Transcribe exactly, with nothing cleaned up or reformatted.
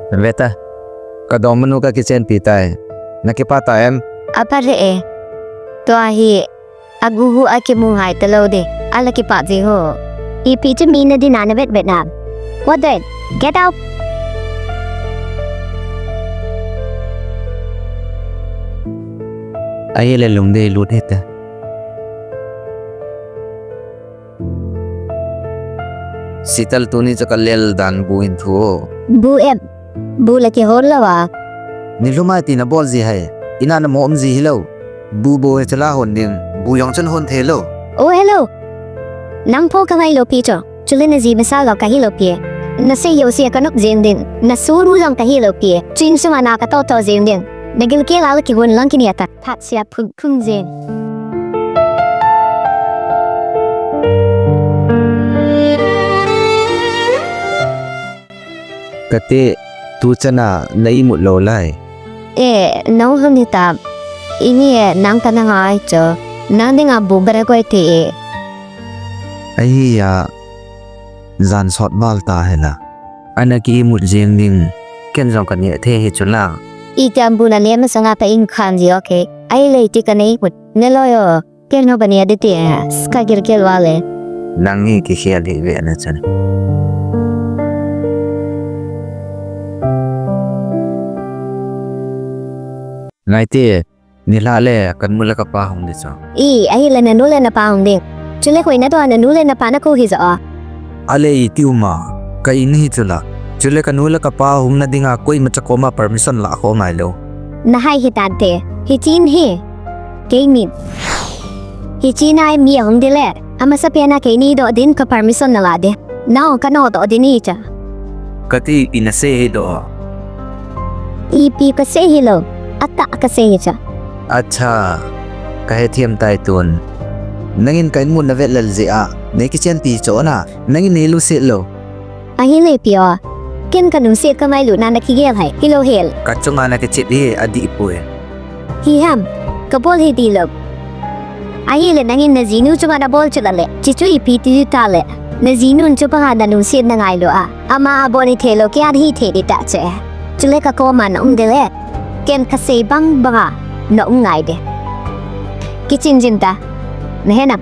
Veta. Ka dongmanu ka kichenpi tai. Na kipah ta em? Apha re e. Tua hi. Agugu a kimu hai talou de. Ala kipah ji ho. Ipi chu mi na dinga na vet vet na. What the? Get out! Ahile lungdei lut hite. Sital, tuni chu ka lel dan bu hin thu o. Bu em. Bu la kihol lou a. Nilhum a iti na bol ji hai. Ina na mo um ji hilou. Bu bou hi chu la hon ding. Bu jong chun hon thei lou. Oh, hello. Nang pho ka ngailou pi chu. Chule na ji masa jong ka hilou pi. Na sei jouse ka nop jeng ding. Na suru jong ka hilou pi. Chuin sunga na ka to to jeng ding. Na gilkel a la kihon lang kini a ta. Phat sia phun phun jeng. Kati, tu chana na imut lou lai. E, nang hung hitam. Ini e, nang kana ngai cho. Nang dinga bu bera koi te e. Ahi a, jan sot val ta hela. Ana ki imut jeng ding, ken jong ka neh thei hi chu la. Itiam bu na lem masanga ka in khan ji, okay. Ahile iti ka nei mut. Ne lo yo. Ken ho bani adi ti, eh, ka gilkel vale. Nang hi kikhel hi ve na chan. Ngai ti, nilhah le, ka nu le ka pa hung di chu. I, ahile na nu le na pa hung di. Chule koi na tua na nu le na pa na kou hi jo a. Ale iti uma, ka in hi chu la. Chule ka nu le ka pa hung na dinga koima cha koma permission la kho ngai lou. Na hai hi tante, hi chin hi. Kei min. Hi chin ai mi hung di le. Amasa pena kei ni do din ka permission na la de. Nao ka no do din i cha. Kati ina sei hi do. Ipi ka sei hi lou. Ata ka sei hi cha. Acha. Ka he thiam tai tun. Nangin ka in mun na vet lel ji a. Nei kichen pi cho na. Nangin nei lu se lou. Ahile pi o. Ken ka nu se ka mai lu na na kigel hai. Hi lou hel. Ka chunga na kichit hi a di pui. Hi ham. Ka bol hi di lou. Ahile nangin na jinu chunga na bol chu la le. Chi chu ipi ti ta le. Na jinun chu pa ha na nu se na ngai lu a. Ama a bol ni thei lou kia hi thei di ta che. Chule ka koma na um de le. Ken ka sei bang bang a. Na um ngai de. Kichin jin ta. Na he nam.